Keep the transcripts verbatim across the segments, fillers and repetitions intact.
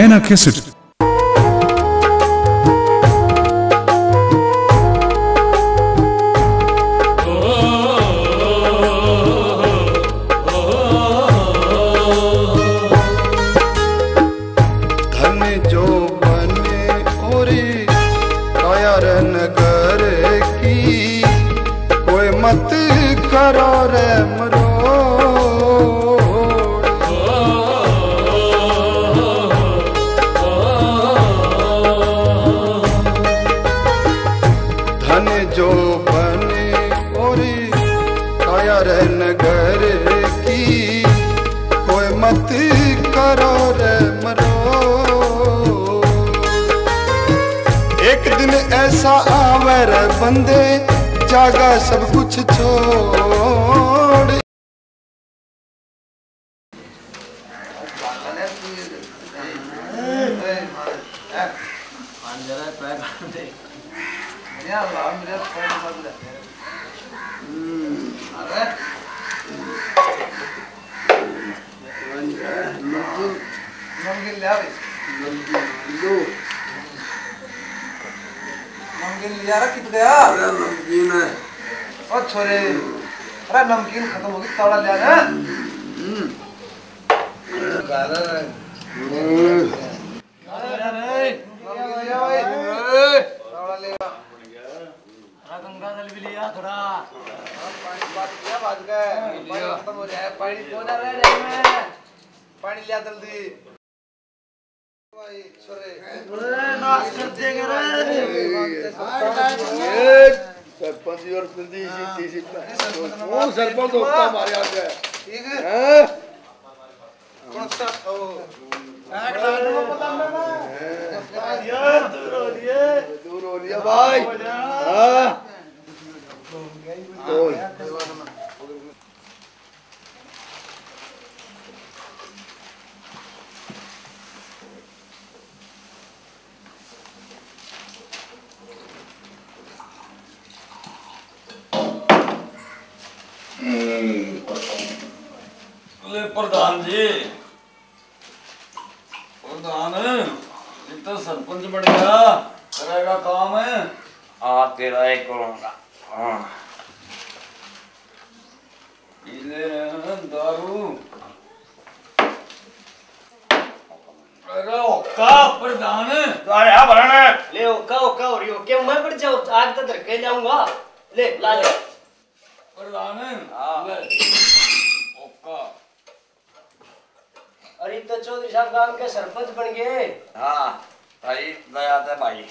China Cassette। धन जो बने ओरी कायर नगर की, कोई मत करो रे मरोड़। धन जो बने ओरी कायर नगर की, कोई मत करो रे मरोड़। एक दिन ऐसा आवे रे बंदे, जागा सब कुछ छोड़। नमकीन लिया भाई। नमकीन लो। नमकीन लिया रे, कित गया? अरे नमकीन है। ओ छोरे, अरे नमकीन खत्म हो गई, तावड़ा लिया ना। हम्म। अरे, अरे, नमकीन लिया भाई। तावड़ा लिया। अरे गंगा जल भी लिया थोड़ा। पानी बात किया, बात का। पानी खत्म हो जाए, पानी कौन आ रहा है में? पानी लिया जल्दी। भाई, छोरे। अरे, नाश कर देंगे रे। ए, सरपंच और जल्दी इसी, इसी, वो सरपंच होता हमारे यहाँ से। ठीक है। हैं? कौन सा? ओ। यार, दूर हो लिए। दूर हो लिए भाई। हाँ। बोल। ले प्रधान जी, प्रधान, ये तो सरपंच बन गया, करेगा काम। हाँ, तेरा एक करूँगा। हाँ। पी ले रहे हैं दारू। अरे ओका प्रधान। अरे हाँ, भरण। ले ओका, ओका हो रही हो। के मैं पड़ जाओ, आग तो धर के लाऊंगा। ले, ला ले। प्रधान। हाँ। ले। ओका। अरे तो चौधरी साहब गांव के सरपंच बन गए। हाँ, भाई, दया ते भाई।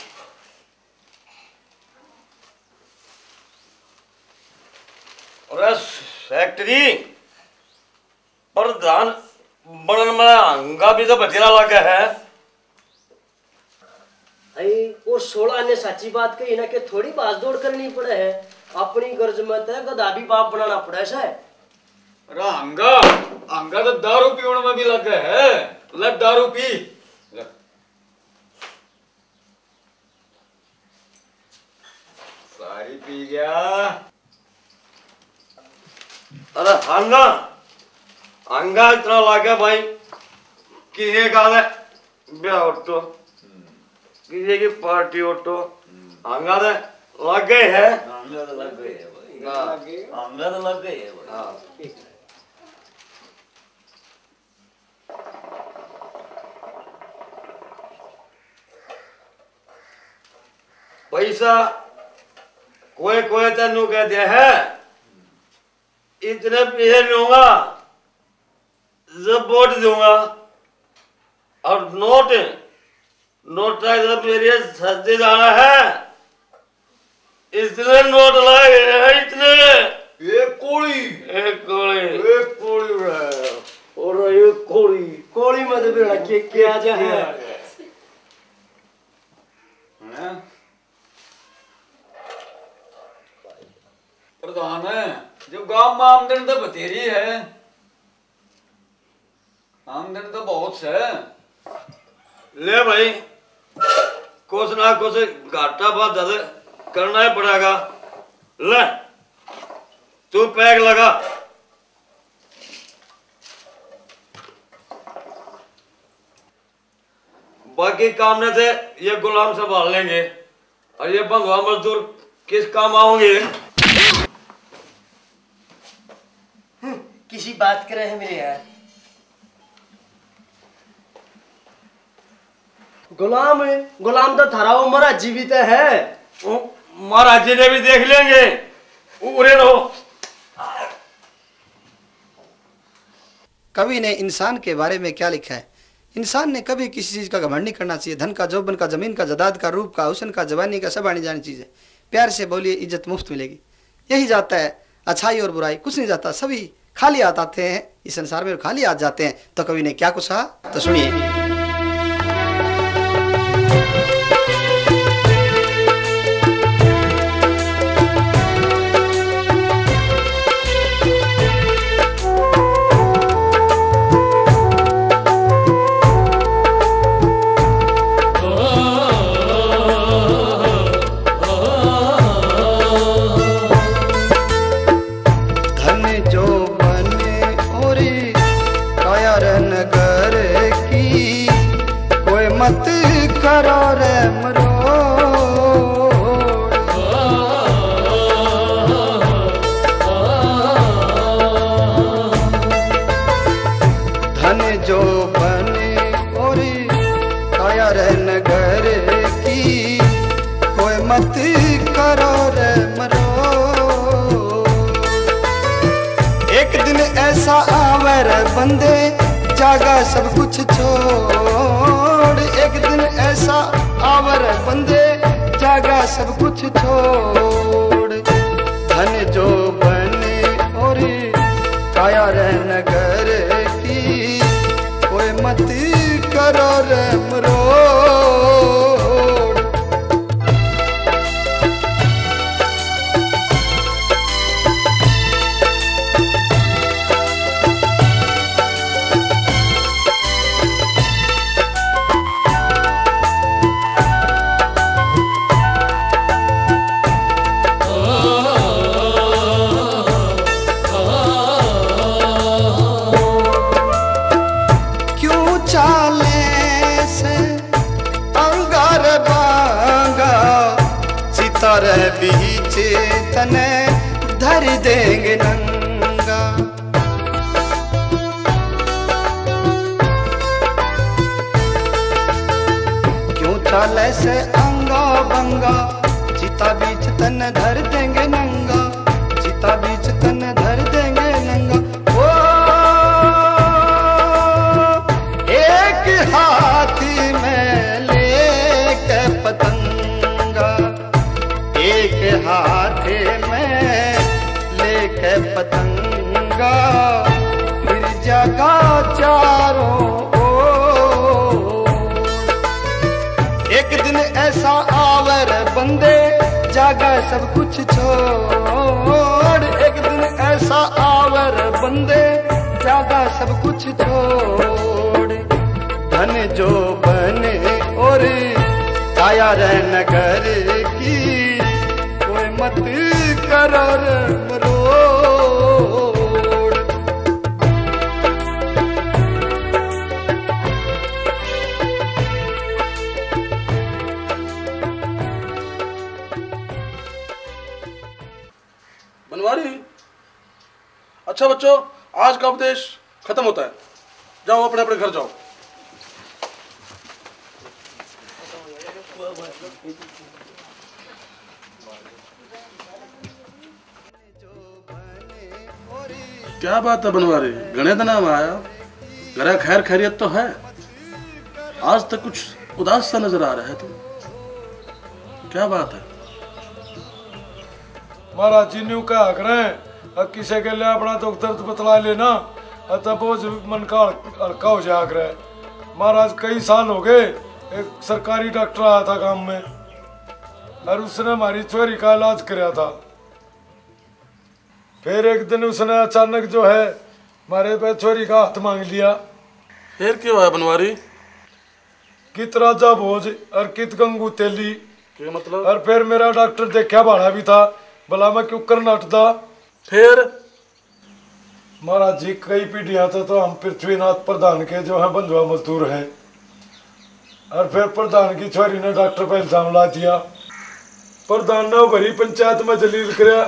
अरे सेक्रेटरी, प्रधान बनन में हंगा भी तो बथेरा लगे है। भाई, वो सोलह ने साची बात कही ना कि थोड़ी भाग दौड़ करनी पड़े है, अपनी गर्ज में तो गधा भी बाप बनाना पड़े से। अरे हंगा, हंगा तो दारू पीवण में भी लगे है। ले दारू पी। ले। सारी पी गया। अरे हंगा, हंगा इतना लागे भाई, किसी का दे ब्याह हो तो, किसी की पार्टी हो तो, हंगा दे लागे है। हंगा तो लग गए है भाई। हाँ। हंगा तो लग गए है भाई। हाँ। पैसा कोई कोई तेनू कह दिया है, इतने पैसे लूंगा जब वोट दूंगा। और नोट, नोटा जब मेरे सस्ते जाना है, इतने नोट लाए हैं, इतने। एक कोड़ी। एक कोड़ी। एक कोड़ी उड़ाया। और एक कोड़ी। कोड़ी में तो बेड़ा के, के आ जा है। हैं? प्रधान है, जो गांव में आमदन तो बतेरी है। आमदन तो बहुत से। ले भाई, कुछ ना कुछ घाटा बाधा तो करना ही पड़ेगा। ले, तू पैक लगा। बाकी काम ने तो ये गुलाम संभाल लेंगे, और ये बंधुआ मजदूर किस काम आओगे? किसी बात करे है मेरे यार। गुलाम, गुलाम तो थारा वो महाराज जी भी तो है। वो महाराज जी ने भी देख लेंगे, उरे रहो। कवि ने इंसान के बारे में क्या लिखा है? इंसान ने कभी किसी चीज का घमंड नहीं करना चाहिए। धन का, जोबन का, जमीन का, जायदाद का, रूप का, हुस्न का, जवानी का, सब आनी जानी चीज है। प्यार से बोलिए, इज्जत मुफ्त मिलेगी। यही जाता है, अच्छाई और बुराई, कुछ नहीं जाता। सभी खाली हाथ आते हैं इस संसार में और खाली हाथ जाते हैं। तो कवि ने क्या कुछ कहा, तो सुनिए। क्या बात है बनवारी, घणे दिना में आया, घरा खैर खैरियत तो है? आज तक कुछ उदास सा नजर आ रहा है तू, क्या बात है? महाराज जी न्यू कहा करें, अब किसी के लिए अपना दुख दर्द बतला लेना, तब बोझ मन का हल्का हो जाया करे। महाराज कई साल हो गए, एक सरकारी डॉक्टर आया था गांव में और उसने हमारी छोरी का इलाज कराया था। फिर एक दिन उसने अचानक जो है हमारे पे छोरी का हाथ मांग लिया। फिर क्या हुआ बनवारी? कित राजा भोज और कित गंगू तेली। क्या मतलब? और फिर मेरा डॉक्टर देखा भाड़ा भी था, भला मैं क्यों कर नटदा। फिर महाराज जी, कई पीढ़ियां तो, तो हम पृथ्वीनाथ प्रधान के जो है बंधुआ मजदूर हैं। और फिर प्रधान की छोरी ने डॉक्टर पे इल्जाम ला दिया। प्रधान ने भरी पंचायत में जलील करया,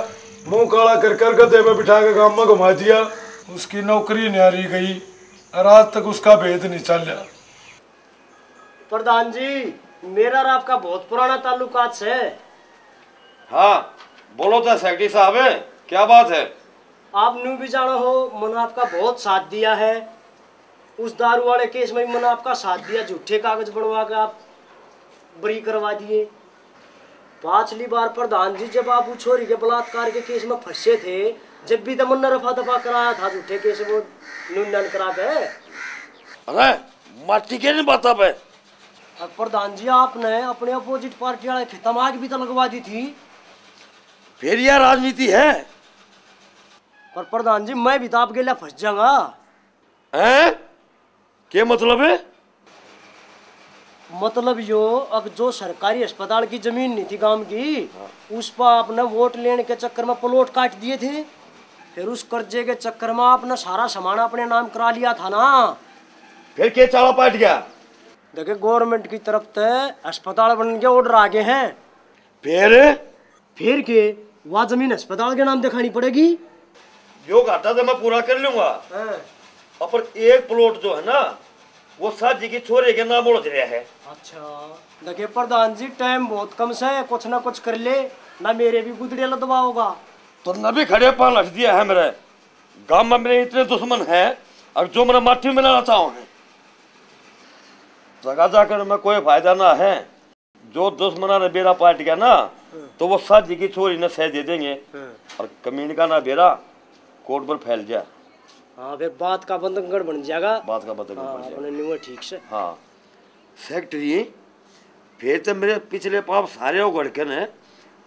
मुंह काला कर कर गधे पे बिठा के गांव में घुमा दिया। उसकी नौकरी न्यारी गई और आज तक उसका भेद नहीं चाल्या। प्रधान जी, मेरा और आपका बहुत पुराना ताल्लुकात है। हाँ, बोलो तो सेक्रेटरी साहब, क्या बात है? आप न्यू भी जाना हो, मन आपका बहुत साथ दिया है। उस दारू वाले केस में मन आपका साथ दिया, झूठे कागज बनवा के आप बरी करवा दिए। पाछली बार प्रधान जी, जब आप उस छोरी के बलात्कार के केस में फंसे थे, जब भी तो मन रफा दफा कराया था झूठे केस वो नून नान करा के। अरे, माटी के नहीं बाता पे। और प्रधान जी, आपने अपने अपोजिट पार्टी वाले खेता में आग भी तो लगवा दी थी। फिर यह राजनीति है? पर प्रधान जी, मैं भी तो आप गेल्या फंस जाऊंगा। हैं? के मतलब है? मतलब यो, अक जो सरकारी अस्पताल की जमीन नहीं थी गांव की, हाँ। उस पर आपने वोट लेने के चक्कर में प्लॉट काट दिए थे। फिर उस कर्जे के चक्कर में आपने सारा सामान अपने नाम करा लिया था ना। फिर के चाला पाट गया? देखे, गवर्नमेंट की तरफ से अस्पताल बनने के ऑर्डर आ गए हैं। फिर? फिर के, वह जमीन अस्पताल के नाम दिखानी पड़ेगी। यो घाटा तो मैं पूरा कर लूंगा। हाँ। पर एक प्लॉट जो है ना, वो साजी की छोरे के नाम हो रहा है। अच्छा, देखे प्रधान जी, टाइम बहुत कम से, कुछ ना कुछ कर ले, ना मेरे भी गुदड़े लदवाओगा। तो न भी खड़े पान हट दिया है मेरे। गांव में मेरे इतने दुश्मन हैं, अब जो मेरा माटी में मिलाना चाहो है, जगह जाकर में कोई फायदा ना है। जो दुश्मना ने बेरा पाट गया ना, तो वो साजी की छोरी ने सह दे देंगे। हाँ। और कमीन का ना बेरा कोर्ट पर फैल जा। हाँ, फिर बात का बंधनगढ़ बन जाएगा। बात का बंधनगढ़ हाँ, बन जाएगा। अपने न्यू है ठीक से। हाँ। सेक्रेटरी, फिर तो मेरे पिछले पाप सारे उगड़ के न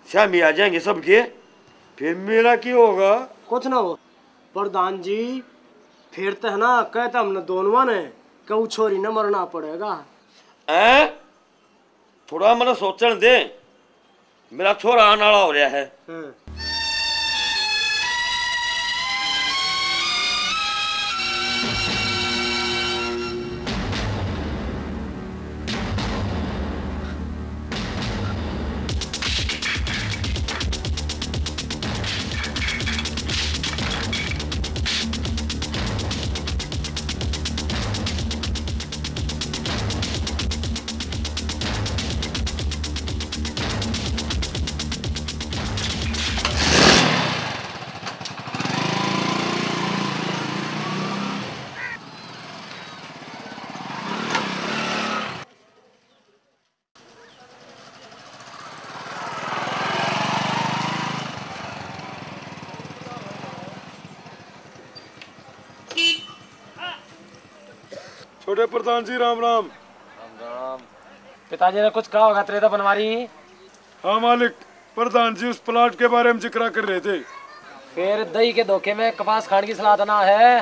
स्यामी आ जाएंगे सबके। फिर मेरा क्या होगा? कुछ ना हो प्रधान जी, फिर तो है ना, कहते हमने दोनों ने कि वो छोरी ने मरना पड़ेगा। हैं? थोड़ा मने सोचण दे, मेरा छोरा आने वाला हो रहा है। हाँ। छोटे प्रधान जी, राम राम। राम राम। पिताजी ने कुछ कहा होगा त्रेता बनवारी? हाँ मालिक, प्रधान जी उस प्लाट के बारे में जिक्रा कर रहे थे। फिर दही के धोखे में कपास खाने की सलाह तो ना है?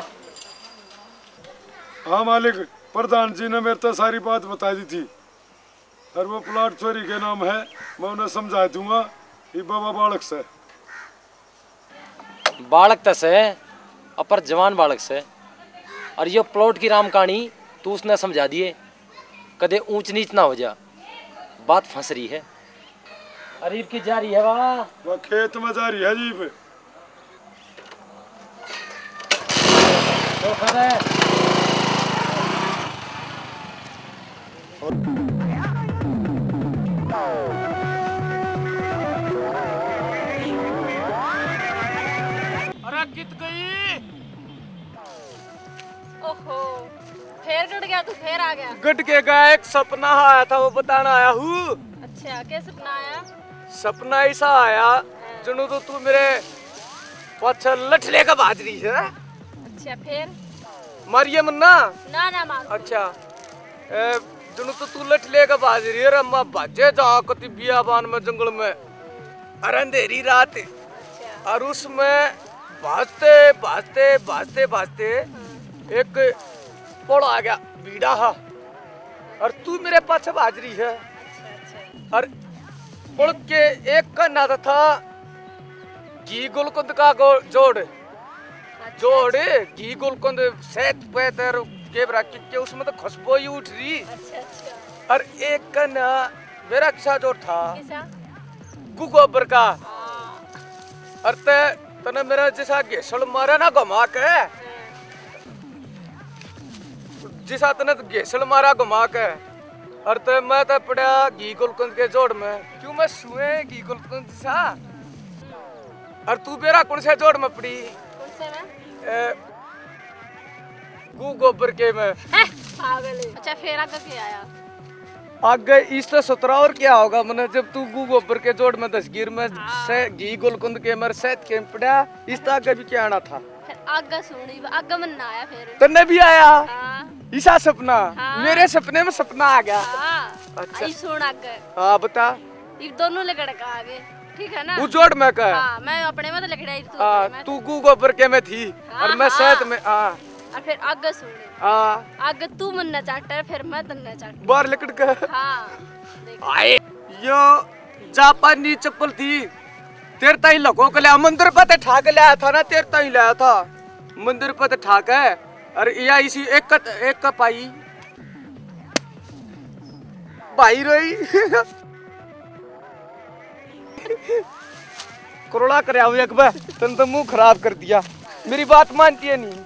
हाँ मालिक, प्रधान जी ने मेरे तो सारी बात बता दी थी। और वो प्लाट छोरी के नाम है, मैं उन्हें समझा दूंगा। ये बाबा बालक से। बालक तो से, अपर जवान बालक से। और यो प्लॉट की राम कहानी तू उसने समझा दिए, कदे ऊंच नीच ना हो जा। बात फंस रही है। अरे इब की जा रही है वाह। वह खेत में जा रही है जी। धोखा दे। अरे कित गई? ओहो, फेर गट गया तू, फेर आ गया। गट के गया, एक सपना आया था, वो बताना आया हूँ। अच्छा, क्या सपना आया? सपना ऐसा आया, जणु तो तू मेरे पाछे लठ लेकर भाज रही है। अच्छा, फिर? मारिए मन्ना? ना, ना मारूं। अच्छा, ए, जणु तो तू लठ लेकर भाज रही है, रे अम्मा, भाजे जा कति बियाबान में, जंगल में, अरे अंधेरी रात। अच्छा। और उसमें भाजते, भाजते, भाजते, भाजते हाँ। एक पड़ आ गया, बीड़ा हा, और तू मेरे पाछे भाज रही है। अच्छा, अच्छा। और पड़ के एक कान्हा तो था घी गुलकंद का गो-, जोड़, अच्छा, जोड़, अच्छा। घी गुलकंद, शहद पहद और के बरा के, के उसमें तो खुशबू ही उठ रही। अच्छा, अच्छा। और एक कन मेरा किसा जोड़ था। किसा? गू गोबर का। हाँ। और ते, तने मेरा जैसा घेसल मारा ना घुमा के, जिसा तने घेसल मारा घुमा के, और ते मैं तो पड़ा घी गुलकंद के जोड़ में। क्यों मैं सुए घी गुलकंद सा? और तू बेरा कौन से जोड़ में पड़ी? कौन से में? ए, गू गोबर के में। हैं, पागल है। अच्छा, फिर आगे क्या आया? आगे इस तो सतरा और क्या होगा? मैंने जब तू गू गोबर के जोड़ में दसगीर में हाँ। से घी गुलकंद के मर सहित के पड़ा, इस तो आगे भी क्या आना था? फिर आगे सुनी, आगे मन ना आया फिर। तन्ने भी आया? हाँ। ईसा सपना? हाँ। मेरे सपने में सपना आ गया। हाँ। अच्छा। आई सुन आगे। हाँ, बता। ये दोनों लकड़ का आगे, ठीक है ना? वो जोड़ में का? हाँ, मैं अपने में तो लकड़ आई, तू हाँ, अपने में तू तो। गू गोबर के में थी हाँ, और मैं हाँ। सहित में, हाँ। और फिर आगे सुन। हाँ। आगे तू मन्ने चाटे, फिर मैं तन्ने चाटू। बाहर लकड़ के। हाँ, देख। आए। यो जापानी चप्पल थी, तेरे ताई लको के लिया, मंदिर पे ते ठा के लाया था ना, तेरे ताई लाया था, मंदिर पे ते ठा के। अरे या इसी एक कत, एक कप आई भाई रोई। करोड़ा कर आओ एक बार, तन तो मुंह खराब कर दिया, मेरी बात मानती है नहीं।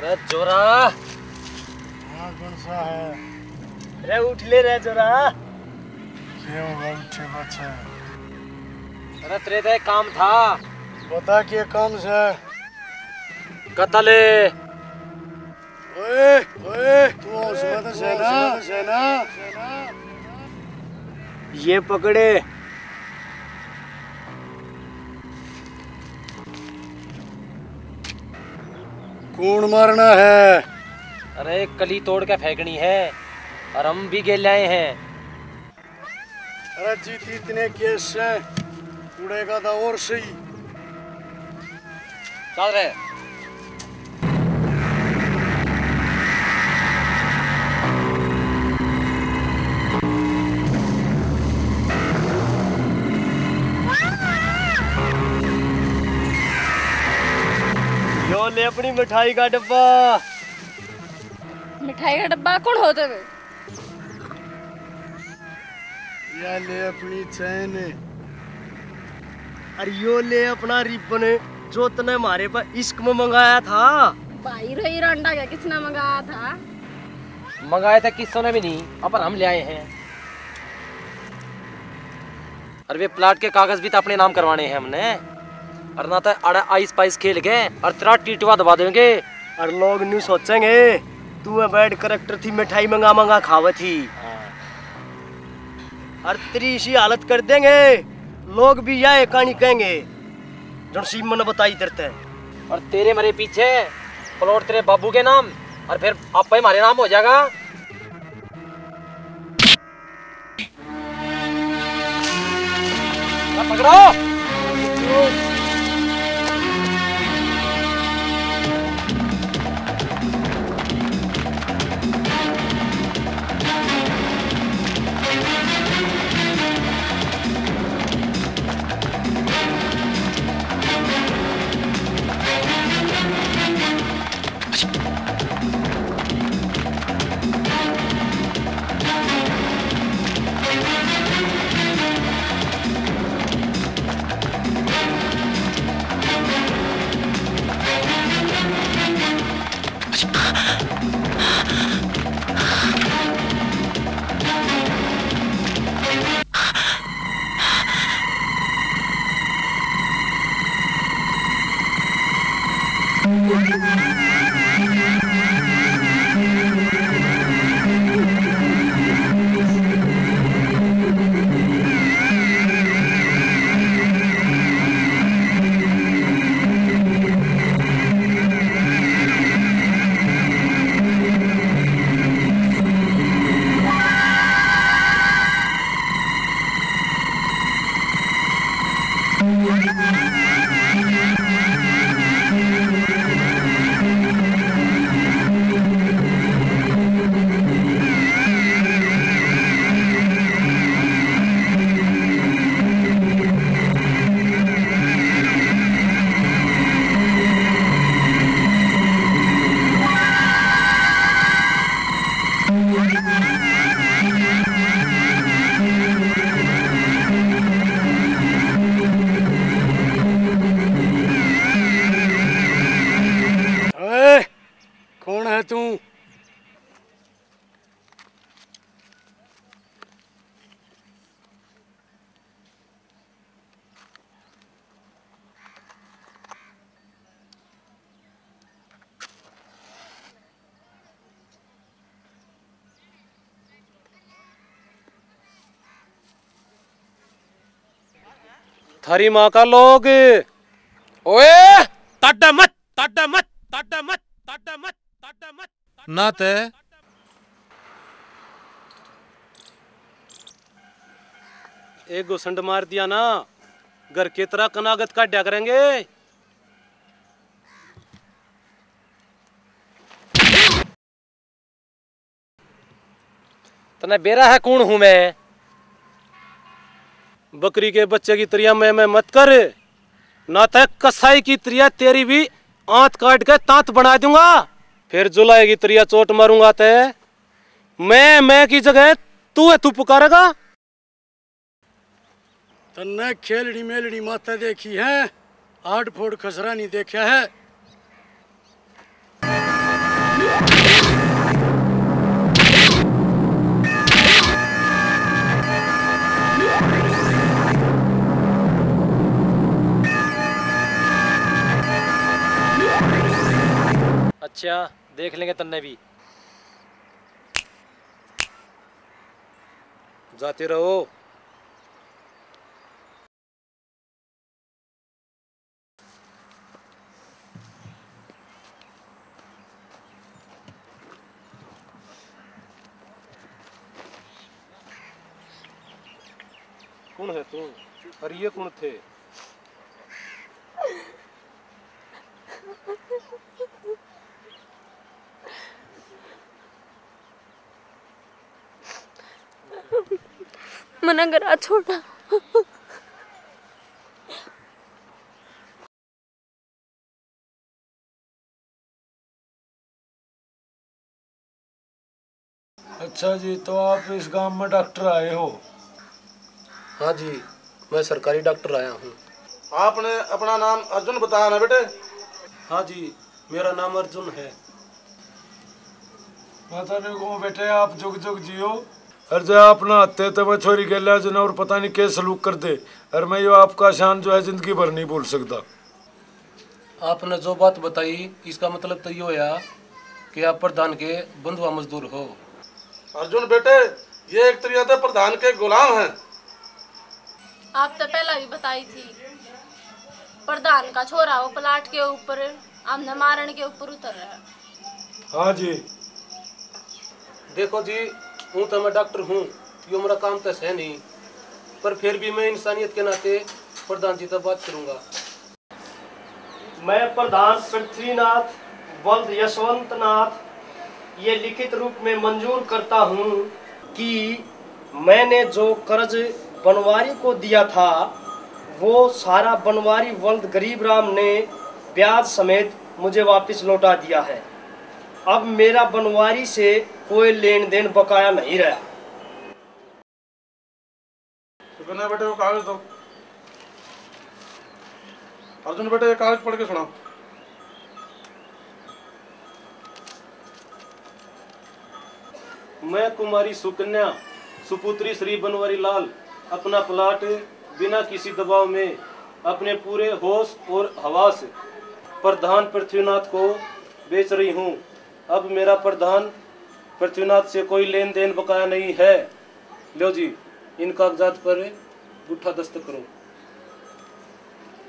अरे जोरा। हाँ, कौन सा है? अरे उठ ले रे जोरा। ये होगा उठे बच्चे। अरे तेरे तो एक काम था। बता के काम से। कतल। ओए, ओए, तू होश में तो सै ना? ये पकड़े। कौन मारना है? अरे, कली तोड़ के फेंकनी है और हम भी गेल आए हैं। अरे जीत, इतने केस से उड़ेगा तो और सही। चल रे। यो ले अपनी मिठाई का डब्बा। मिठाई का डब्बा कौन हो तुम? या ले अपनी चैन। अरे यो ले अपना रिबन, जो तने मारे पर इश्क में मंगाया था। भाई रो, ये रांडा क्या किसने मंगाया था? मंगाया था किसों ने भी नहीं, अपन हम ले आए हैं। अरे वे प्लाट के कागज भी तो अपने नाम करवाने हैं हमने। और ना तो अड़ा आइस पाइस खेल के और तेरा टीटवा दबा देंगे। और लोग न्यू सोचेंगे, तू है बैड करेक्टर थी, मिठाई मंगा मंगा खावे थी। हाँ। और तेरी इसी हालत कर देंगे, लोग भी यह कहानी कहेंगे, जो सीम ने बताई तेरे ते। और तेरे मरे पीछे प्लॉट तेरे बाबू के नाम, और फिर आपा ही हमारे नाम हो जाएगा। पकड़ो। ओए, कौन है तू? थारी माँ का लोग। ओए, टाटा मत, टाटा मत, टाटा मत, टाटा मत, टाटा मत। ना ते। एक घुसंड मार दिया ना, घर के तरह कनागत काट्या करेंगे। तने बेरा है कौन हूँ मैं? बकरी के बच्चे की तरिया मैं, मैं मत कर, ना तै कसाई की तरिया तेरी भी आंत काट के तांत बना दूंगा। फिर जुलाहे की तरिया चोट मारूंगा तै। मैं, मैं की जगह तू है, तू पुकारेगा। तन्नै खेलड़ी मेलड़ी माता देखी है, आड़ फोड़ खसरा नहीं देखा है। अच्छा, देख लेंगे तन्ने भी। जाते रहो। कौन है तू? अरे ये कौन थे? मना करा छोड़ा। अच्छा जी, तो आप इस गांव में डॉक्टर आए हो? हाँ जी, मैं सरकारी डॉक्टर आया हूँ। आपने अपना नाम अर्जुन बताया ना बेटे? हाँ जी, मेरा नाम अर्जुन है। मैं तो न्यू कहूँ बेटे, आप जुग जुग जियो। अर जै अपना हत्ते ते मैं छोरी गेल्या जना और पता नहीं के सलूक कर दे, अर मैं यो आपका शान जो है जिंदगी भर नहीं भूल सकता। आपने जो बात बताई, इसका मतलब तो यो होया कि आप प्रधान के बंधुआ मजदूर हो। अर्जुन बेटे, ये एक तरिया ते प्रधान के गुलाम हैं। आप तो पहला भी बताई थी, प्रधान का छोरा हो प्लाट के ऊपर, हमने मारण के ऊपर उतर रहा है। हाँ जी। देखो जी, हूँ तो मैं डॉक्टर हूँ, यो मेरा काम तो है नहीं, पर फिर भी मैं इंसानियत के नाते प्रधान जी तक बात करूँगा। मैं प्रधान पृथ्वीनाथ वल्द यशवंतनाथ ये लिखित रूप में मंजूर करता हूँ कि मैंने जो कर्ज बनवारी को दिया था, वो सारा बनवारी वल्द गरीब राम ने ब्याज समेत मुझे वापस लौटा दिया है। अब मेरा बनवारी से कोई लेन देन बकाया नहीं रहा। सुकन्या बेटे, वो कागज दो। अर्जुन बेटे, ये कागज पढ़ के सुनाओ। मैं कुमारी सुकन्या, सुपुत्री श्री बनवारी लाल, अपना प्लाट बिना किसी दबाव में अपने पूरे होश और हवास प्रधान पृथ्वीनाथ को बेच रही हूँ। अब मेरा प्रधान पृथ्वीनाथ से कोई लेन देन बकाया नहीं है। लो जी, इन कागजात पर गुट्ठा दस्तक करो।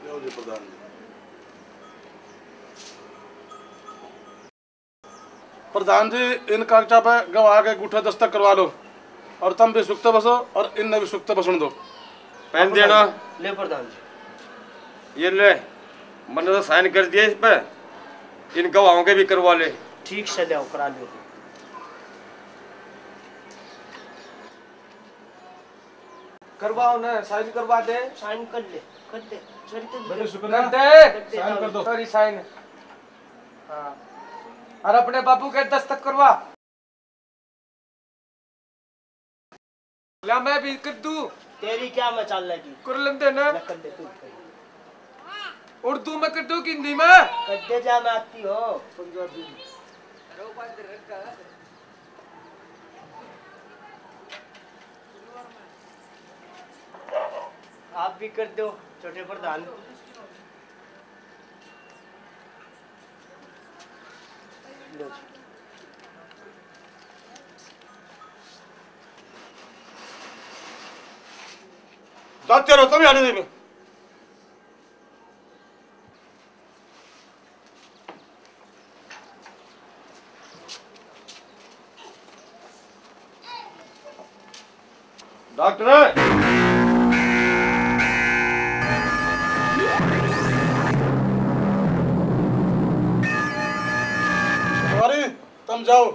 लो जी प्रधान जी। प्रधान जी, इन कागजा पे गवाह के गुट्ठे दस्तक करवा लो और तुम भी सुखते बसो और इनने भी सुखते बसण दो। पहन देना। ले प्रधान जी। ये ले, मैंने तो साइन कर दिया इस पे, इन गवाहों के भी करवा ले। ठीक से ले आओ, करा लो। करवाओ ना, साइन करवा दे। साइन कर ले, कर दे। जल्दी कर दे। कर दे। साइन कर दो। तेरी साइन। हाँ। और अपने बाबू के दस्तक करवा। ला, मैं भी कर दूं। तेरी क्या मचाल लगी? कर लेंदे ना। मैं कर ले, तू कर। उर्दू में कर दूं कि हिंदी में? कर दे जा, मैं आती हो। पंजाबी में। आप भी कर दो, छोटे प्रधान। लो जी। जाते रहो, तुम आने देवे। डॉक्टर, सवारी, तुम जाओ।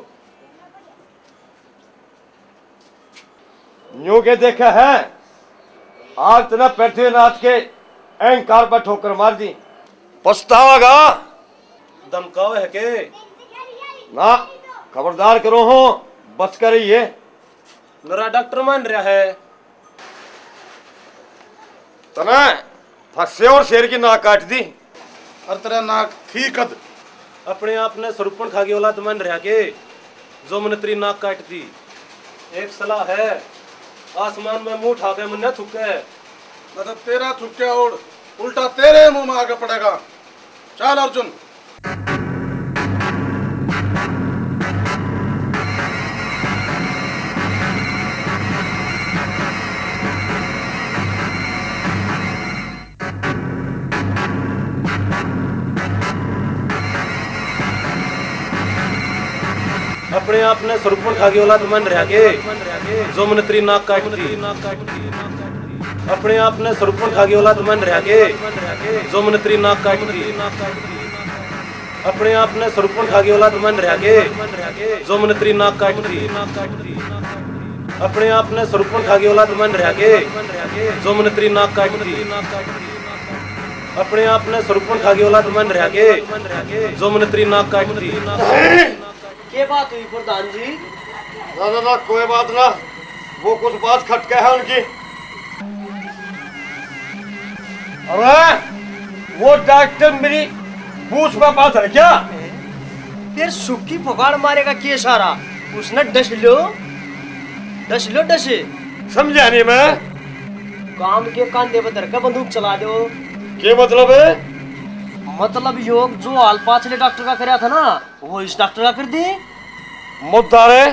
न्यू के देखा है, आज तने पृथ्वीनाथ के अहंकार पर ठोकर मार दी। पछतावेगा। धमकावे है के? ना, खबरदार करो हो, बच कर रहिए। नरा डॉक्टर मान रहा है। तने फंसे और शेर की नाक काट दी। और तेरा नाक थी कद? अपने आप ने सरूपण खा के औलाद मान रहा के, जो मन तेरी नाक काट दी। एक सलाह है, आसमान में मुंह उठा के मन्ने थूके। मतलब तेरा थूके और उल्टा तेरे मुंह में आके पड़ेगा। चल अर्जुन। अपने आप ने सरूपण खा के औलाद मान रहा के, जो मन तेरी नाक काट दी। अपने आप ने सरूपण खा के औलाद मान रहा के, जो मन तेरी नाक काट दी। अपने आप ने सरूपण खा के औलाद मान रहा के, जो मन तेरी नाक काट दी। अपने आप ने सरूपण खा के औलाद मान रहा के, जो मन तेरी नाक काट दी। अपने आप ने सरूपण खा के औलाद मान रहा के, जो मन तेरी नाक काट दी। के बात हुई प्रधान जी? ना, ना, ना, कोई बात ना। वो कुछ बात खटके है उनकी। अरे, वो डॉक्टर मेरी पूछ में बात है क्या? फिर सुक्की पुगाड़ मारेगा के सारा? उसने डस लो, डस लो, डस। समझा नहीं मैं। काम के कांधे पर धर के बंदूक चला दो। के मतलब है? मतलब यो, जो हाल पाछले डॉक्टर का करया था ना, वो इस डॉक्टर का कर दे। मुद्दा रे?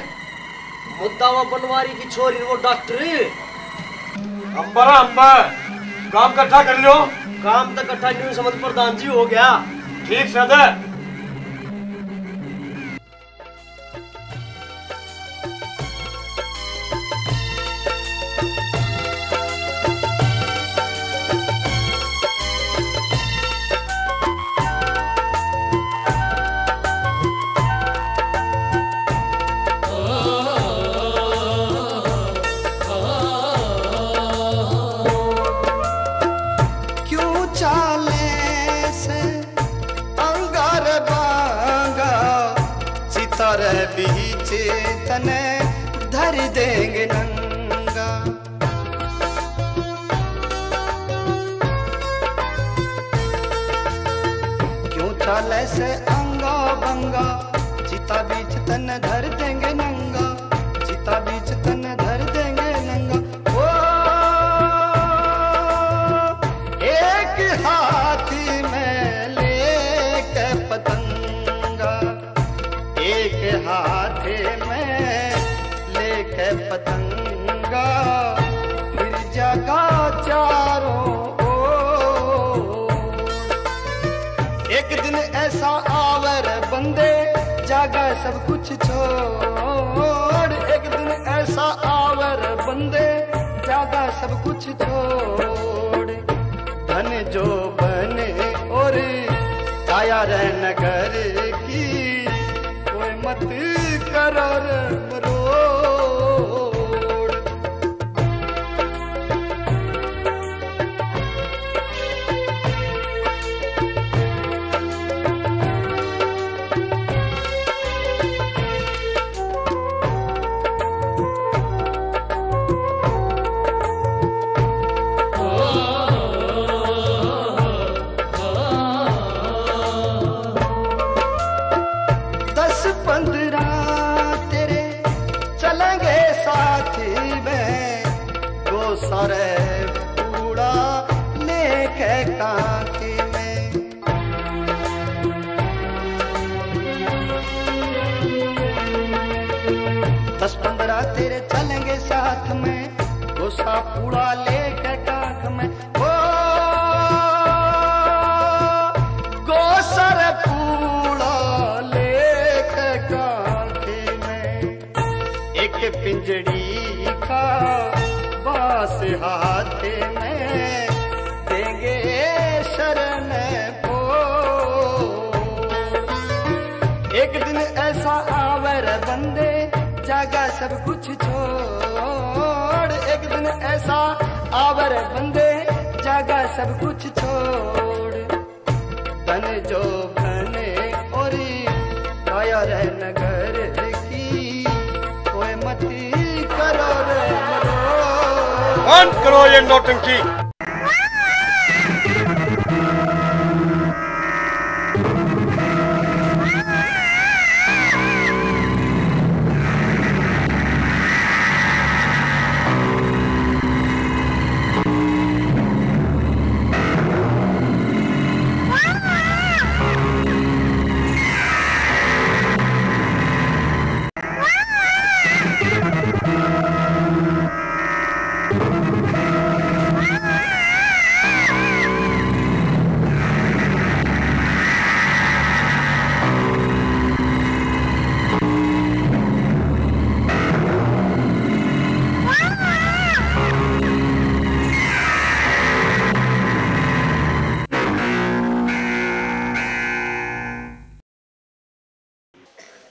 मुद्दा वो बनवारी की छोरी, वो डॉक्टर। अम्बर, अम्बर, काम इकट्ठा कर लो। काम तो इकट्ठा नहीं समझ प्रधान जी, हो गया। ठीक से दे। क्यों चाले से अंगार बांगा, चिता रे बीच तने धर देंगे नंगा। क्यों चाले से अंगा बंगा, चिता बीच तने धर देंगे नंगा, चिता बीच तने धर देंगे नंगा। ओ, एक हाथ में लेके पतंगा, एक हाथ में लेके पतंगा, फिर जागा चारों ओर। एक दिन ऐसा आवर बंदे, जागा सब कुछ छोड़। एक दिन ऐसा आवर बंदे, जागा सब कुछ छोड़। धन जो बने और काया रे नगर की, कोई मत करो रे मरोड़। सारे पूरा लेके कांखे में। दस पन्द्रह तेरे चलेंगे साथ में, गोसा पूरा लेके कांख में। ओ, गोसा रे पूरा लेके कांखे में। एक पिंजड़ी का बांस हाथ में, देंगे शरण फोड़। एक दिन ऐसा आवे रे बंदे, जागा सब कुछ छोड़। एक दिन ऐसा आवे रे बंदे, जागा सब कुछ छोड़। धन जो बने और काया रे नगर की, कोई मती करो रे मरो। बंद करो ये नौटंकी।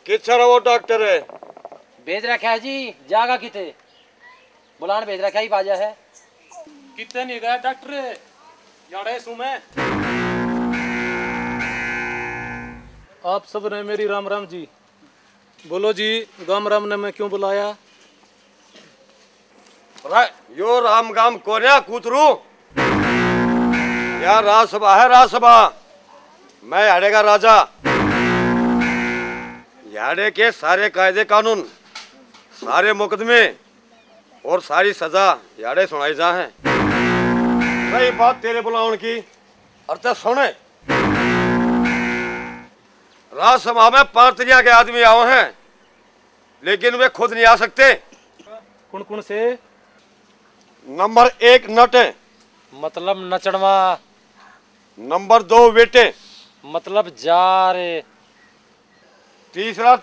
किच्छा रहो डॉक्टर है? भेज रखा है जी, जागा किते? बुलान भेज रखा ही बाजा है। किते नहीं गया डॉक्टर, याड़े सू मैं। आप सब ने मेरी राम राम जी। बोलो जी, गाम राम ने मैं क्यों बुलाया? रा-, यो राम गाम कोन्या कूतरू। या राजसभा है, राजसभा। मैं याड़े का राजा। याड़े के सारे कायदे कानून, सारे मुकदमे और सारी सजा याड़े सुनाई जा है। रही बात तेरे बुलावन की, और ते सुने। राजसभा में पांच तरिया के आदमी आवे हैं, लेकिन वे खुद नहीं आ सकते। कौन कौन से? नंबर एक नट, मतलब नचणवा। नंबर दो वेटे, मतलब जार। तीसरा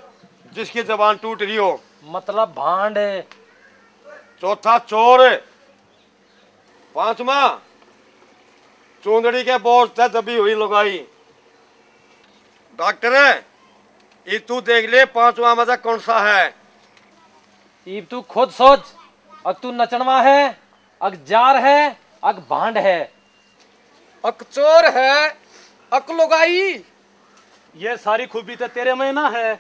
जिसकी जबान टूट रही हो, मतलब भांड। चौथा चोर। पांचवा चूंदड़ी के बोझ तै दबी हुई लुगाई। डॉक्टर, ये तू देख ले, पांचवा में से कौन सा है? इब तू खुद सोच, अक तू नचणवा है, अक जार है, अक भांड है। अक चोर है, अक लुगाई। ये सारी खूबी तो तेरे में ना है।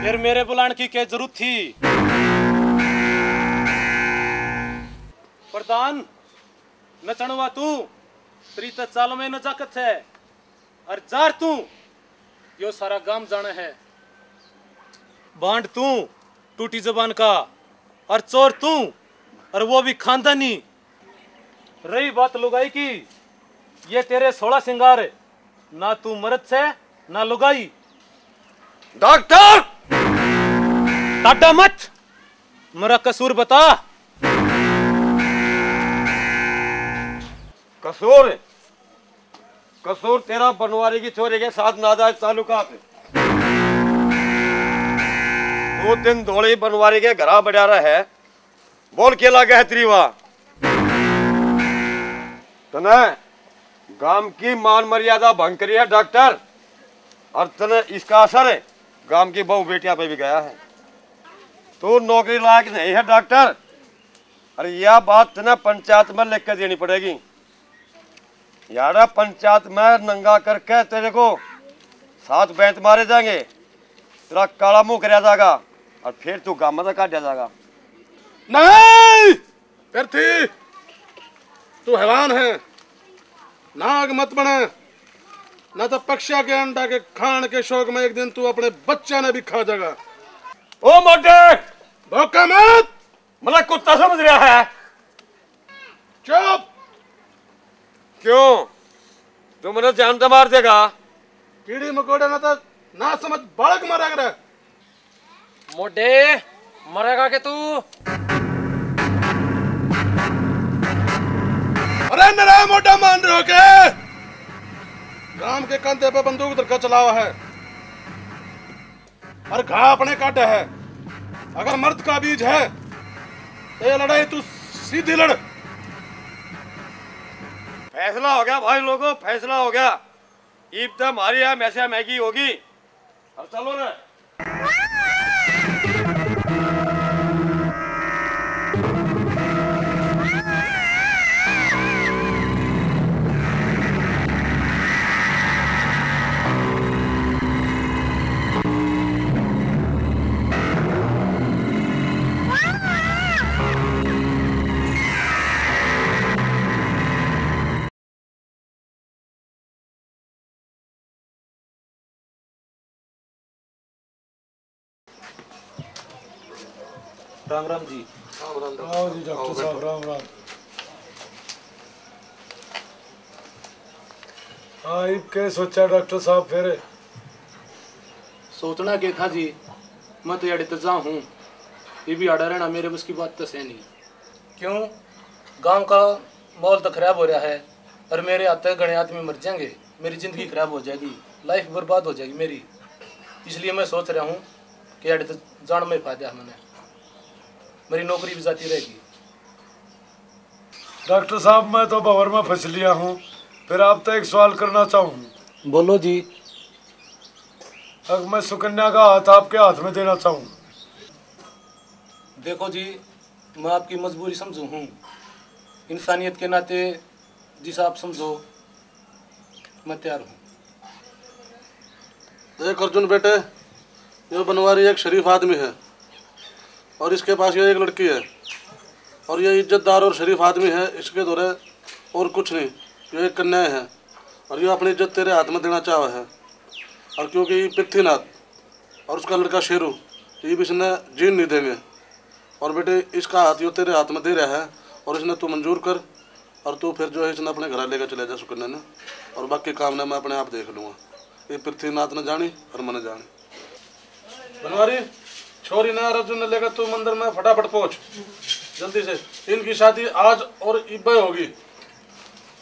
फिर मेरे बुलान की क्या जरूरत थी? प्रधान, नचणवा तू, तेरी तो चाल में नजाकत है। अर जार तू, यो सारा गाम जाने है। भांड तू, टूटी जबान का, अर चोर तू, अर वो भी खानदानी। रही बात लुगाई की, ये तेरे सोलह सिंगार, ना तू मर्द से, ना लुगाई। डॉक्टर! टाटा मत, मेरा कसूर बता। कसूर? कसूर तेरा बनवारी की छोरी के साथ नाजायज ताल्लुकात। दो दिन धोली बनवारी के घरा बढ़िया रहे, बोल के लागे है तेरी वाह? तने गांव की मान मर्यादा भंग करी है डॉक्टर, और तने इसका असर गांव की बहू बेटियां पे भी गया है। तू नौकरी लायक नहीं है डॉक्टर, और यह बात तने पंचायत में लिख के देनी पड़ेगी। यारा पंचायत में नंगा करके तेरे को सात बैंत मारे जाएंगे, तेरा काला मुंह करया जाएगा और फिर तू गामा तक काटा जाएगा। नहीं, पृथ्वी, तू हैरान है, नाग मत बने, ना तो पक्षिया के अंडा के खान के शौक में एक दिन तू अपने बच्चा ने भी खा जाएगा। ओ मोटे, भौंका मत। मतलब कुत्ता समझ रहा है। चुप। क्यों? तू मन्नै जान तै मार देगा? कीड़ी मकोड़े ना तो ना समझ, बालक मारा करे। मोटे, मरेगा के तू? अरे नरा मोटा मान रहो के? गांव के कंधे पे बंदूक धरकर चलावा है और घा अपने काटे है। अगर मर्द का बीज है तो ये लड़ाई तू सीधी लड़। फैसला हो गया भाई लोगों, फैसला हो गया। इब तो हमारी यहाँ मैसा मैगी होगी। अब चलो ना। राम राम जी। राम राम डॉक्टर आओ जी, डॉक्टर साहब, राम राम। हाँ, इब के सोचा डॉक्टर साहब फिर? सोचना के था जी, मैं तो याड़े तजा हूँ, ये भी आड़ा रहना मेरे बस की बात तो सै नहीं। क्यों? गांव का माहौल तो खराब हो रहा है और मेरे हाथ तक घणे आदमी मर जाएंगे, मेरी जिंदगी खराब हो जाएगी, लाइफ बर्बाद हो जाएगी मेरी। इसलिए मैं सोच रहा हूँ कि याड़े तो जान में फायदा है मैंने, मेरी नौकरी भी जाती रहेगी। डॉक्टर साहब, मैं तो भंवर में फंस लिया हूँ, फिर आप तो एक सवाल करना चाहूँ। बोलो जी। अब मैं सुकन्या का हाथ आपके हाथ में देना चाहूँ। देखो जी, मैं आपकी मजबूरी समझू हूँ, इंसानियत के नाते जिसे आप समझो, मैं तैयार हूँ। देख अर्जुन बेटे, ये बनवारी एक शरीफ आदमी है और इसके पास ये एक लड़की है और ये इज्जतदार और शरीफ आदमी है, इसके धोरे और कुछ नहीं। ये एक कन्या है और ये अपनी इज्जत तेरे हाथ में देना चाहे है। और क्योंकि ये पृथ्वीनाथ और उसका लड़का शेरू, ये भी इसने जीन नहीं देंगे। और बेटे, इसका हाथ यो तेरे हाथ में दे रहा है और इसने तू मंजूर कर और तू फिर जो है इसने अपने घर लेकर चले जा सुकन्या ने, और बाकी काम ने मैं अपने आप देख लूँगा। ये पृथ्वीनाथ ने जानी और मैंने जानी। बनवारी, छोरी ने अर्जुन ने लेकर तू मंदिर में फटाफट पहुँच, जल्दी से। इनकी शादी आज और इब्बे होगी।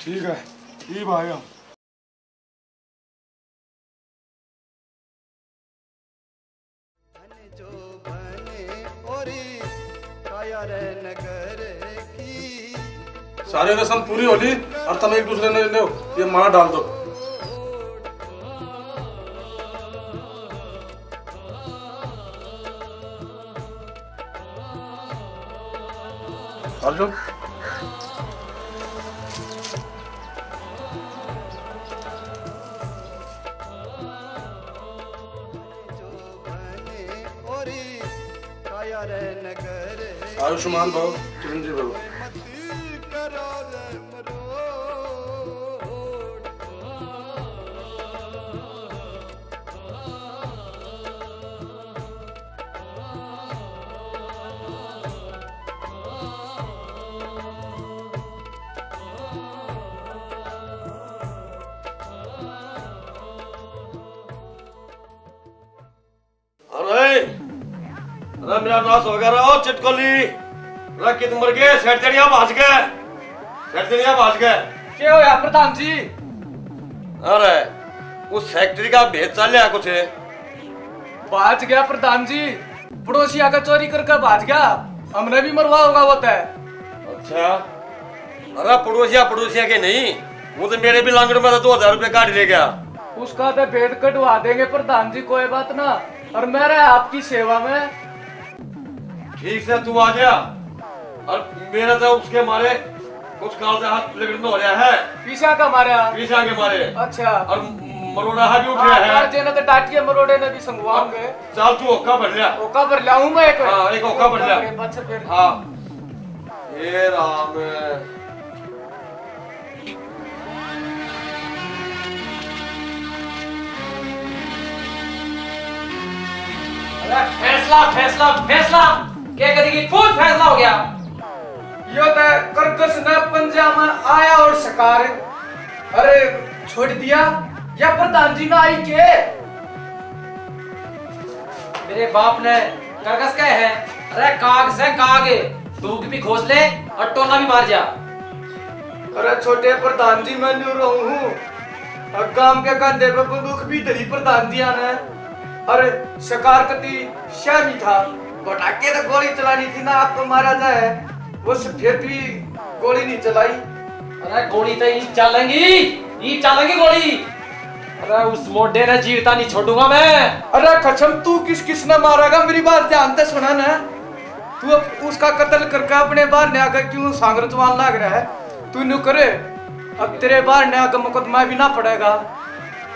ठीक है, इब आया। सारे रस्म पूरी हो ली और तुम एक दूसरे ने ले लो, ये माला डाल दो। अर्जुन। आयुष्मान भव, चिरंजीव भव। अरे, अरे मेरा नाश हो गया रे, ओ चिटकोली। अरे कित मर गए, सेठ जड़िया भाज गए। सेठ जड़िया भाज गए। क्या होया प्रधान जी? अरे, उस फैक्ट्री का भेद चाल लिया कुछ? भाज गया प्रधान जी, पड़ोसिया का चोरी करके भाज गया, हमने भी मरवा होगा वो तय। अच्छा, अरे पड़ोसिया, पड़ोसिया के नहीं, वो तो मेरे भी लांगड़ में था, दो हजार रुपये काट ले गया। उसका तो भेद कटवा देंगे प्रधान जी, कोई बात ना, और मैं रहा आपकी सेवा में। ठीक से तू आ जा। और मेरा तो उसके मारे कुछ काल से हाथ लिगड़न हो रहा है। पीसा का मारा? पीसा के मारे। अच्छा। और मरोड़ा भी उठ रहा है। कालजे ने तो डांटिए, मरोड़े ने भी संगवाओगे। चल तू होका भर लिया। होका भर लिया हूँ मैं एक। हाँ, एक होका भर लिया। भरे, बस फिर। हाँ। हे राम। अरे फैसला, फैसला, फैसला। के कदी की कौन फैसला हो गया? यो तो करकस ने पंजा में आया और शिकार, अरे, छोड़ दिया। या प्रधान जी ना आई के? मेरे बाप ने करकस कहे है, अरे काग से काग, तू भी खोस ले और टोला भी मार जा। अरे छोटे प्रधान जी, मैं न्यू रहूं हूँ। और गांव के कंधे पे बंदूक भी धरी प्रधान जी ने। अरे शिकार कती शह नहीं था। पटाखे तो गोली चलानी थी ना, आपको मारा जाए, वो फिर भी गोली नहीं चलाई। अरे गोली तो ई चलेंगी, ई चलेंगी गोली। अरे उस मोटे ने जीवता नहीं छोड़ूंगा मैं। अरे खसम, तू किस किस ने मारेगा, मेरी बात ध्यान से सुना ना। तू अब उसका कत्ल करके अपने बाहर ने आकर क्यों सांगर जवान लाग रहा है? तू न्यू करे, अब तेरे बाहर ने आकर मुकदमा भी ना पड़ेगा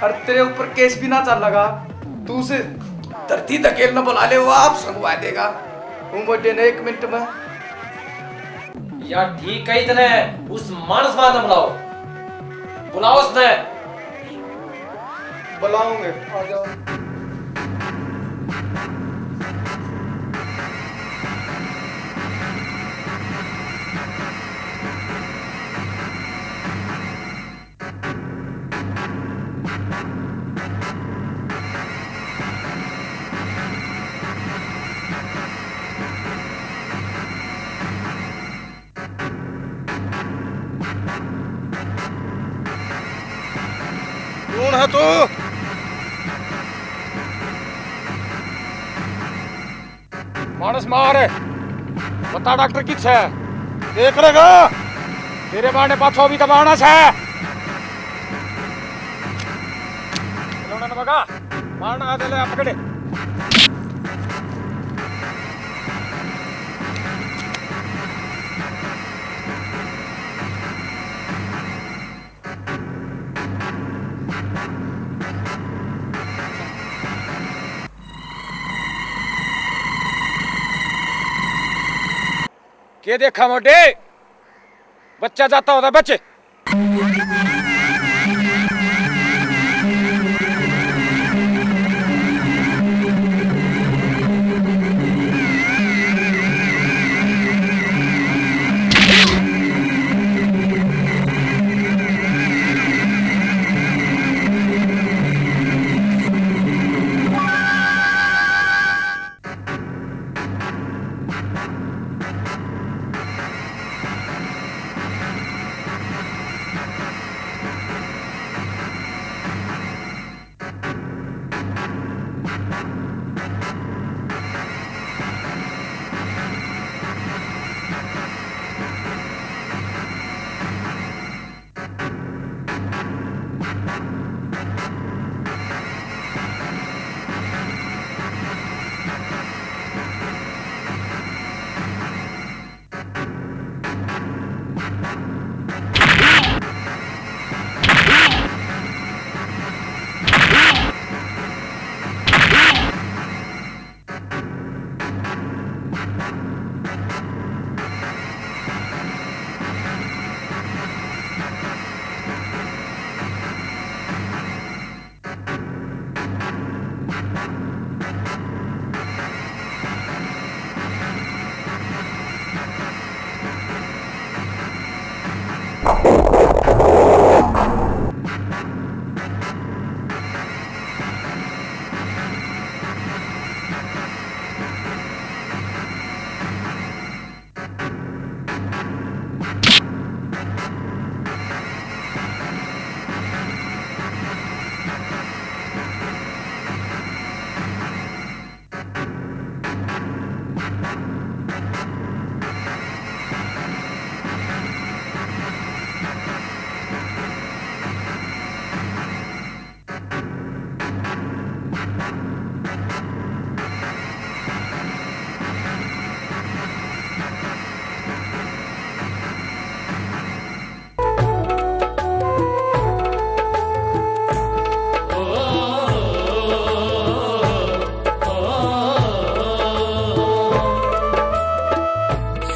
और तेरे ऊपर केस भी ना चलेगा। तू उसे धरती धकेलने बुला ले, वो आप संगवा देगा। वो मोटे ने एक मिनट में। यार ठीक कही तने, उस मानस मार ने बुलाओ, बुलाओ उसने। बुलाऊंगे, आ जाओ। कौन है तू? मानस मार, बता डॉक्टर किस है? देख लेगा। तेरे मारने पाछो भी तो मानस है। खिलौना न बगा, मारना आ, ले पकड़े। के देखा मोटे, बच्चा जाता होता बच्चे।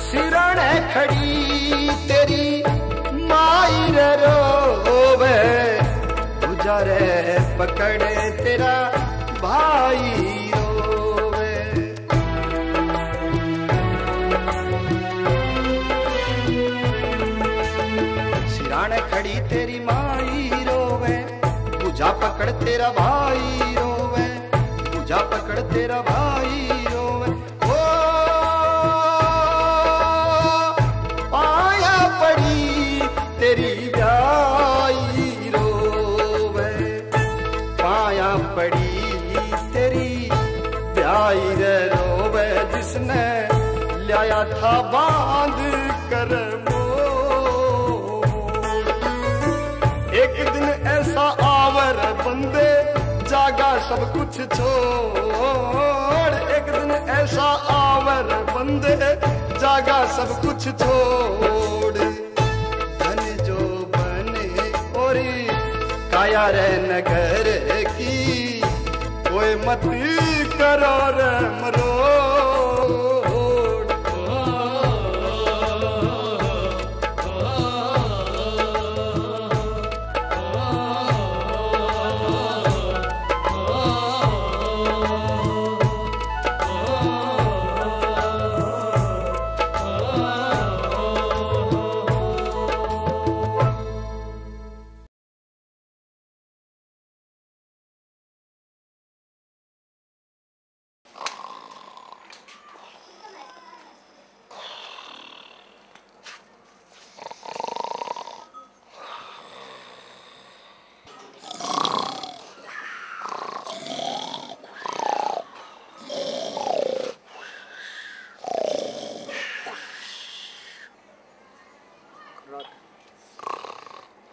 सिराणे खड़ी तेरी माई रे रोवे, दूजा रे पकड़े तेरा भाई रोवे। तेरी माई रोवे, भुजा पकड़ तेरा भाई रोवे, भुजा पकड़ तेरा भाई रोवे। ओ पाया पड़ी तेरी ब्याई रोवे, पाया पड़ी तेरी ब्याई रे रोवे, जिसने ल्याया था बांध कर मोड़। एक दिन ऐसा आवर बंदे, जागा सब कुछ छोड़। एक दिन ऐसा आवर बंदे, जागा सब कुछ छोड़। धन जो बने और काया रे नगर की, कोई मत करो रे मरोड़।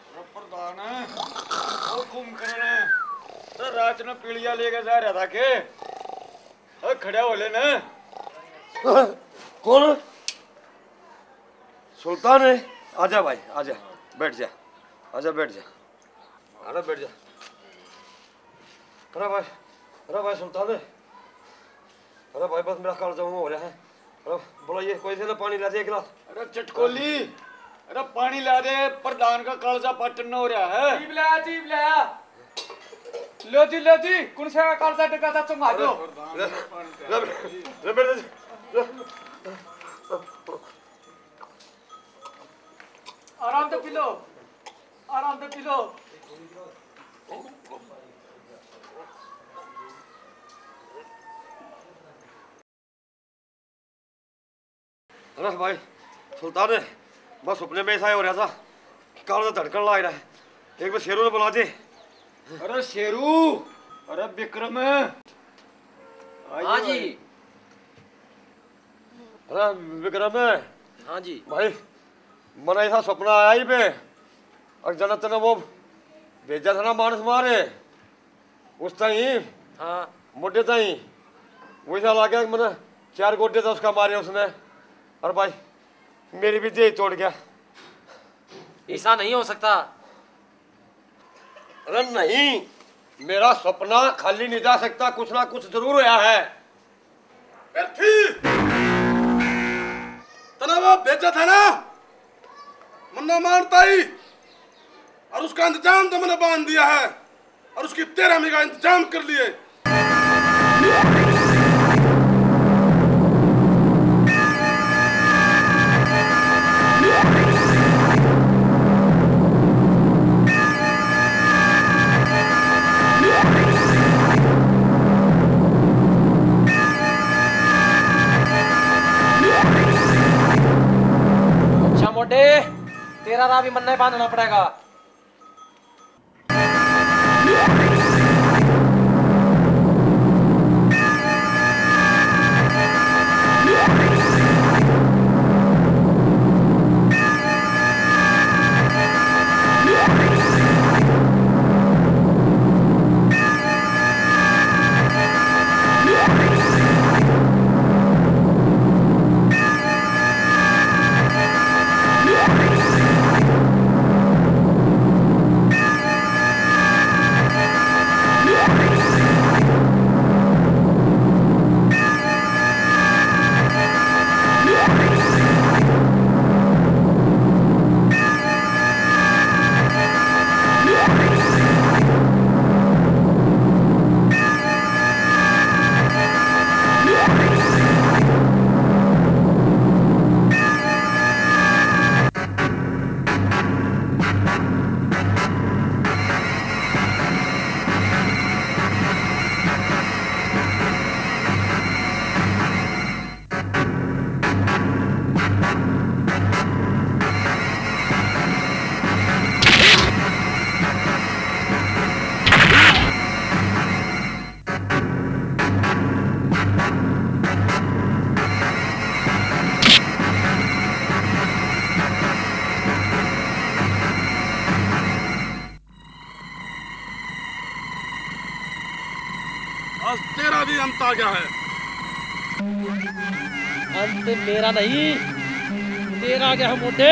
अरे प्रधान, ओ कुंभकर्ण, तो रात में पीलिया लेके जा रहा था के? अरे खड़ा हो ले ना। कौन? सुल्तान है? आजा भाई, आजा, बैठ जा, आजा, बैठ जा। अरे बैठ जा। अरे भाई, अरे भाई सुल्तान, अरे भाई बस मेरा कालजा हो रहा है। अरे बुलाइए कोई से ना, पानी ला दे एक गिलास। अरे चटकोली, अरे पानी ला दे, प्रधान का कालजा पाटन न हो रहा है। जीप लाया, जीप लाया। लो जी, लो जी, कौन सा कालजा डगा था, चंगा दो। अरे, अरे, अरे, अरे, बैठ जा। आराम से पी लो, आराम से पी लो। अरे भाई सुल्तान, बस सपने में ऐसा ही हो रहा था, कालजा धड़कन लाग रहा है। एक बार शेरू ने बुला दे। अरे शेरू, अरे विक्रम। हाँ जी। अरे विक्रम। हाँ जी। भाई, मने ऐसा सपना आया ही पे, और जना तने वो भेजा था ना मानस मारे, उस ताई, हाँ। मोटे ताई, वैसा लगा कि मने चार गोटे था उसका मारे उसने। और भाई, मेरी भी देह तोड़ गया। ऐसा नहीं हो सकता। अरे नहीं, मेरा सपना खाली नहीं जा सकता, कुछ ना कुछ जरूर होया है। पृथ्वी, तने वो भेजा था ना, मन्ना मानता ही, और उसका इंतजाम तो मैंने बांध दिया है, और उसकी तेरहवीं का इंतजाम कर लिए। अच्छा मोटे, तेरा राह भी मन्ना ही बांधना पड़ेगा। आ गया है। अंत मेरा नहीं, तेरा आ गया है मोटे।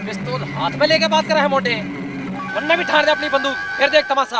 पिस्तौल हाथ में लेके बात करा है मोटे, वरना भी ठार दे अपनी बंदूक, फिर देख तमाशा।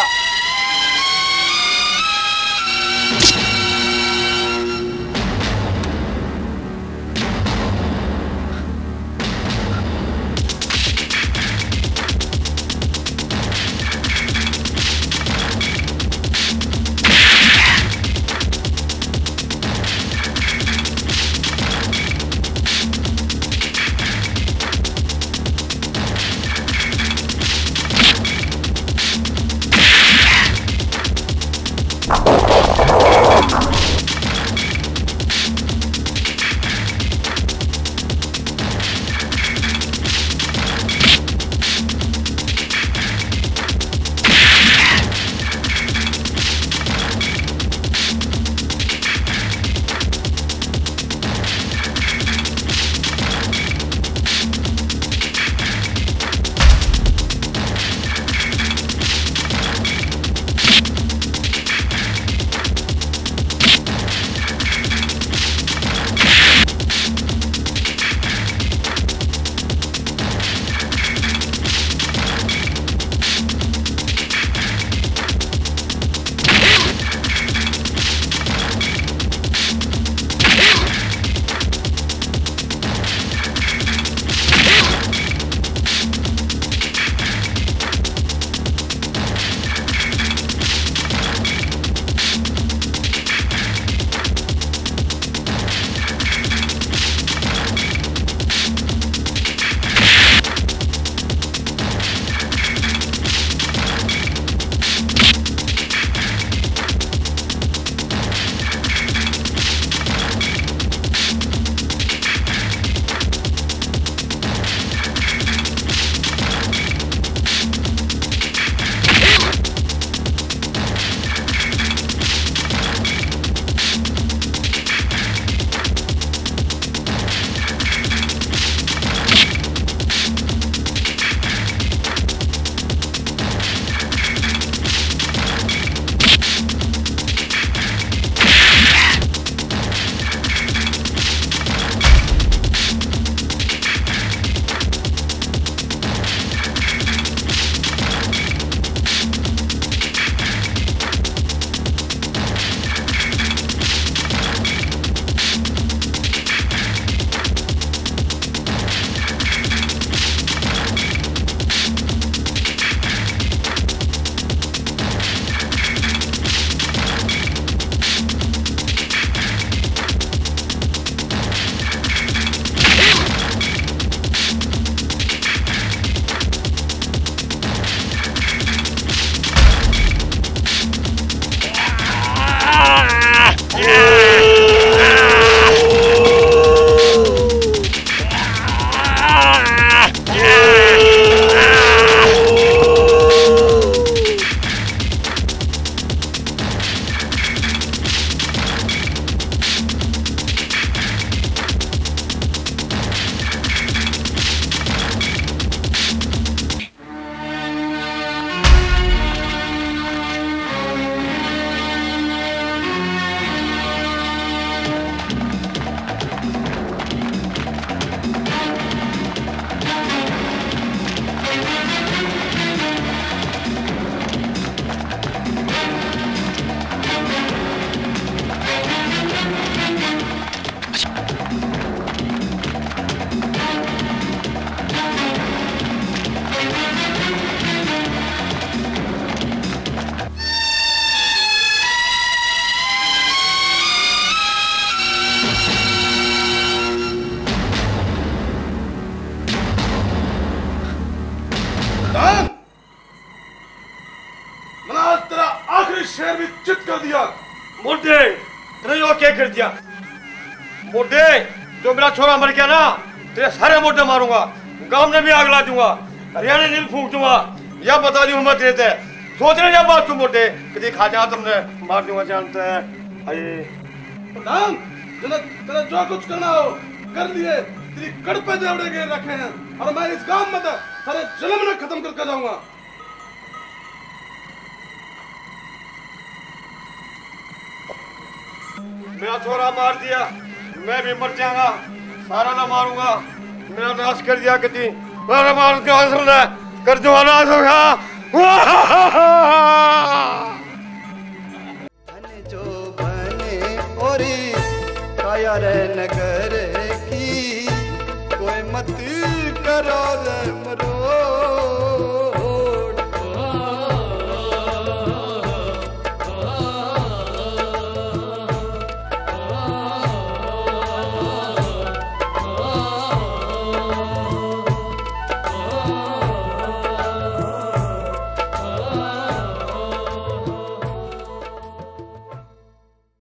प्रधान, मैंने आज तेरा आखिरी शेर भी चित कर दिया। मोटे, तूने यो क्या कर दिया? मोटे, जो मेरा छोरा मर गया ना, तेरे सारे मोटे मारूंगा, गांव में भी आग ला दूंगा, हरियाणा नील फूंक दूंगा। या बता दूं मैं तेरे ते, सोच रहे या बात तू मोटे, कभी खा जा तुमने, मार दूंगा जानता है। अरे प्रधान, तेरा, तेरा जो कुछ करना हो, कर लिए। तेरी कड़ पे देवड़े गेर रखे हैं और मैं इस गांव में तो तेरे जन्म ने खत्म करके जाऊंगा। मेरा छोरा मार दिया, मैं भी मर जाऊंगा, सारा ना मारूंगा। मेरा नाश कर दिया कति, मेरा मार दिया, सुन ले, कर जो नाश हो गया। धन जो बने और काया रे नगर की, कोई मत करो रे मरो।